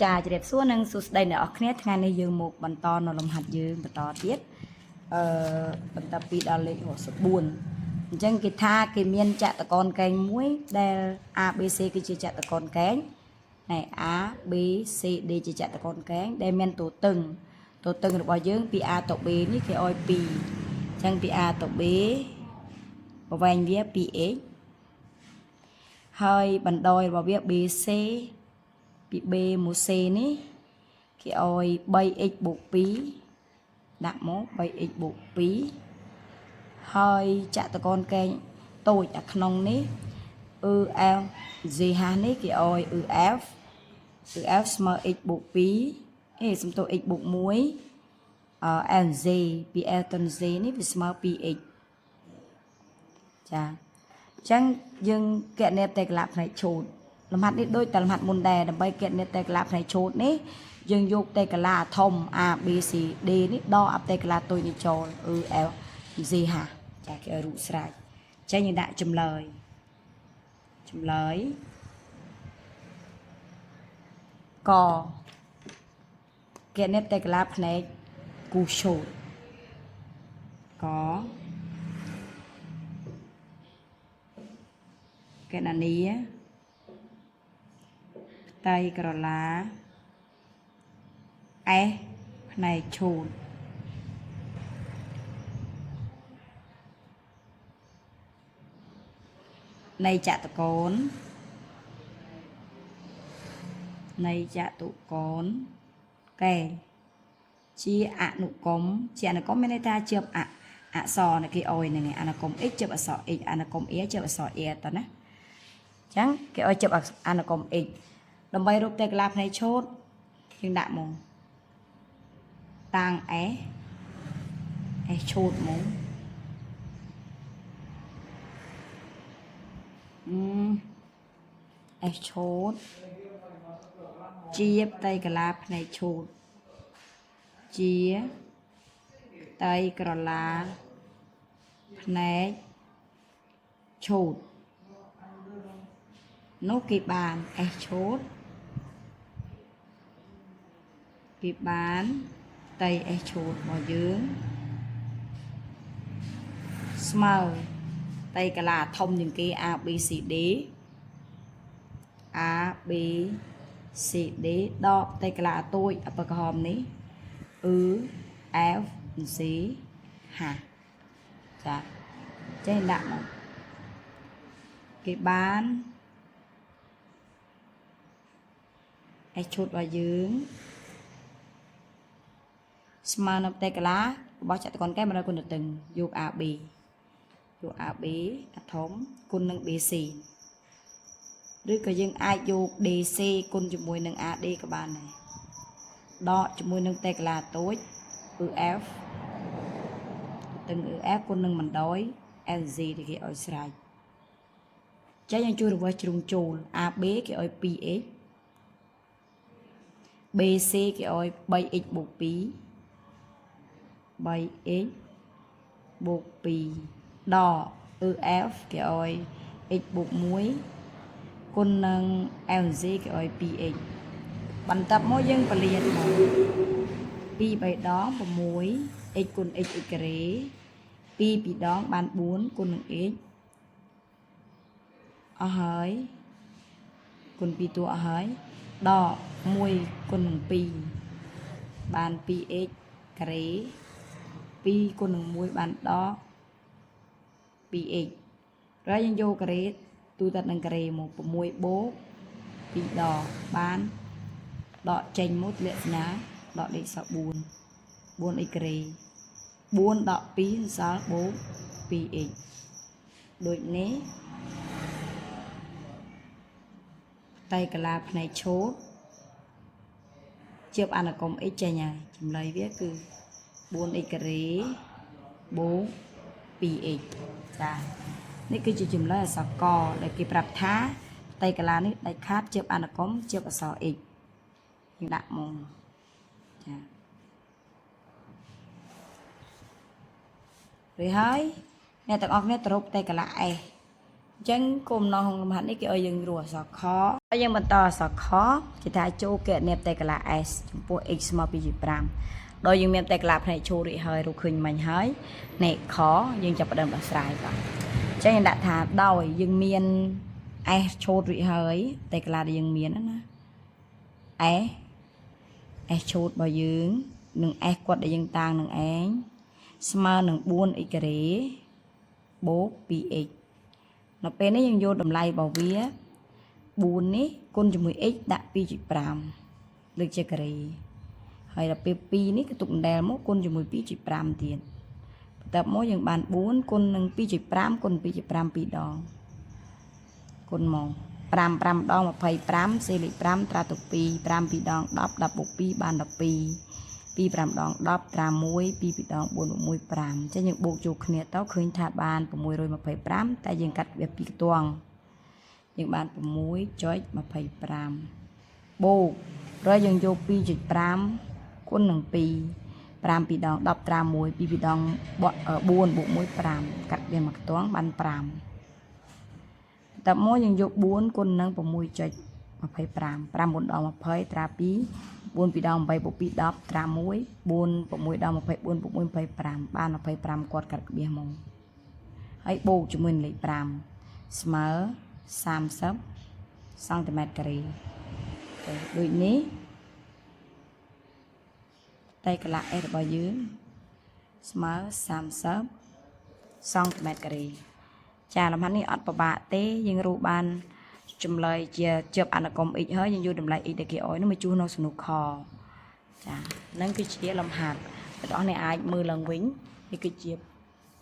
ចាជម្រាបសួរនិងសួស្តីអ្នកនរគ្នាថ្ងៃនេះយើងមកបន្តនៅលំហាត់យើងបន្តទៀតអឺបន្តពីដល់លេខ64អញ្ចឹងគេថាគេមានចតុកោណកែងមួយដែល ABC គឺជាចតុកោណកែងណែ A B C D ជាចតុកោណកែងដែលមានតួតឹងតួតឹងរបស់យើងពី A ទៅ B នេះគេឲ្យ2អញ្ចឹងពី A ទៅ B ប្រវែងវា 2x ហើយបណ្ដោយរបស់វា BC ពី B មក C នេះគេឲ្យ 3x បូក2ដាក់មក 3x បូក2ហើយចតុកោណកែងតូចអាក្នុងនេះ E F G H នេះគេឲ្យ E F E F ស្មើ x បូក2អេសំទោស x បូក1អ L Z ពី L ទៅ Z នេះវាស្មើ 2x ចាអញ្ចឹងយើងកណនីតេកលៈផ្នែកឆូតលំហាត់នេះដូចតែលំហាត់មុនដែរដើម្បីកណនីតេកលៈផ្នែកឆូតនេះយើងយកតេកលាធំ A B C D នេះដកអបតេកលាតូចនេះចូល E L G H ចាគេឲ្យរូបស្រាច់អញ្ចឹងយើងដាក់ចម្លើយចម្លើយកកណនីតេកលាផ្នែកគូឆូតកកណនីផ្ទៃក្រឡា S ផ្នែកឆូតនៃចតុកោណនៃចតុកោណកែងជាអនុគមជាអនុគមមានន័យថាជាអអក្សរនៃគេអោយហ្នឹងឯងអនុគម x ជាអក្សរ x អនុគម a ជាអក្សរ a តើណាអញ្ចឹងគេឲ្យជាអនុគម x ដើម្បីរូបតេកលាផ្នែកឆូតយើងដាក់មកតាំង s s ឆូតមកអឺ s ឆូតជាផ្ទៃក្រឡាផ្នែកឆូតជាផ្ទៃក្រឡាផ្នែកឆូតនោះគេបាន s ឆូតគេបានផ្ទៃ s ឆូតរបស់យើងស្មើផ្ទៃក្រឡាធំជាងគេ A B C D A B C D ដកផ្ទៃក្រឡាតូចអបក្រហមនេះ E F C H ចាចេះដាក់មកគេបាន S ឈុតរបស់យើងស្មើនឹងផ្ទៃក្រឡារបស់ចតុកោណកែង100គុណទៅយក AB យក AB អាធំគុណនឹង BC ឬក៏យើងអាចយក DC គុណជាមួយនឹង AD ក៏បានដែរដកជាមួយនឹងផ្ទៃក្រឡាតូច EF ទាំង EF គុណនឹងបណ្ដោយ LZ ដែលគេឲ្យស្រេចចាយើងជួយរបស់ជ្រុងចូល AB គេឲ្យ 2x BC គេឲ្យ 3x បូក2 3x បូក2ដក EF គេឲ្យ x បូក1គុណនឹង LZ គេឲ្យ 2x បន្ទាប់មកយើងពលានមក2 3ដង6 x គុណ x x ការ៉េ2 2ដងបាន4គុណនឹង x អស់ហើយគុណ2តួអស់ហើយដក1គុណនឹង2បាន 2x ការ៉េ2គុណនឹង1បានដក 2x ហើយយើងយកការ៉េទូទៅនឹងការ៉េមក6បូក2ដកបានដកចេញមកលក្ខណៈដកលេខស4 4x ការ៉េ4ដក2សល់បូក 2x ដូចនេះផ្ទៃកាឡាផ្នែកឆូតជាបអនុគម x ចេញហើយចម្លើយវាគឺ 4x ការ៉េបូក 2x ចានេះគឺជាចម្លើយអក្សរកដែលគេប្រាប់ថាផ្ទៃកាឡានេះដាច់ខាតជាបអនុគមជាបអក្សរ x យើងដាក់មកចារួចហើយអ្នកទាំងអស់គ្នាទៅរកផ្ទៃកាឡា S អញ្ចឹងគោលបំណងក្នុងលំហាត់នេះគេឲ្យយើងរកអក្សរខហើយយើងបន្តអក្សរខគេថាចូលគណនាផ្ទៃកាឡា S ចំពោះ x ស្មើ2.5ដោយយើងមានផ្ទៃកាឡាផ្នែកចូលរួចហើយរកឃើញមិញហើយនេះខយើងចាប់ផ្ដើមដោះស្រាយបាទអញ្ចឹងយើងដាក់ថាដោយយើងមាន S ឆូតរួចហើយផ្ទៃកាឡាដែលយើងមានណា S S ឆូតរបស់យើងនិង S គាត់ដែលយើងតាំងនឹងឯងស្មើនឹង 4x ការ៉េបូក 2x នៅពេលនេះយើងយកតម្លៃរបស់វា4នេះគុណជាមួយ x ដាក់2.5លើកជាការ៉េហើយដល់ពេល2នេះក៏ទុកដដែលមកគុណជាមួយ2.5ទៀតបន្ទាប់មកយើងបាន4គុណនឹង2.5គុណ2.5 2ដងគុណមក5 5ដង25សេលេខ5ត្រាទុក2 5 2ដង10 10បូក2បាន12 2 5ដង10ត្រា1 2 2ដង4បូក1 5អញ្ចឹងយើងបូកចូលគ្នាទៅឃើញថាបាន625តែយើងកាត់វាពីរខ្ទង់យើងបាន6.25បូកហើយយើងយក2.5គុណនឹង2 5 2ដង10ត្រា1 2 2ដង4បូក1 5កាត់វាមួយខ្ទង់បាន5តមកយើងយក4គុណនឹង6.25 5 4ដង20ត្រា2 4 2ដង8បូក2 10ត្រា1 4 6ដង24បូក1 25បាន25គាត់កាត់ក្បៀសមកហើយបូកជាមួយនឹងលេខ5ស្មើ30សង់ទីម៉ែត្រការ៉េតែដូចនេះតែកលា S របស់យើងស្មើ30សង់ទីម៉ែត្រការ៉េចាលំហាត់នេះអត់ពិបាកទេយើងរកបានចម្លើយជាជាប់អនុគម x ហើយយើងយកតម្លៃ x ដែលគេឲ្យនោះមកជួសនៅសំណួរខចាហ្នឹងគឺជាលំហាត់បងប្អូនអ្នកអាចមើលឡើងវិញនេះគឺជា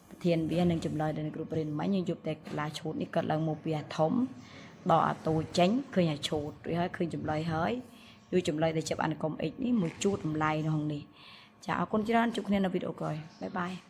ប្រធានវានិងចម្លើយដែលគ្រូប្រិនមិញយើងយកតែកលាឈូតនេះកាត់ឡើងមកពីអាធំដកអាតូចចេញឃើញអាឈូតរួចហើយឃើញចម្លើយហើយយកចម្លើយដែលជាប់អនុគម x នេះមកជួសតម្លៃនៅក្នុងនេះចាអរគុណច្រើនជួបគ្នានៅវីដេអូក្រោយ bye bye.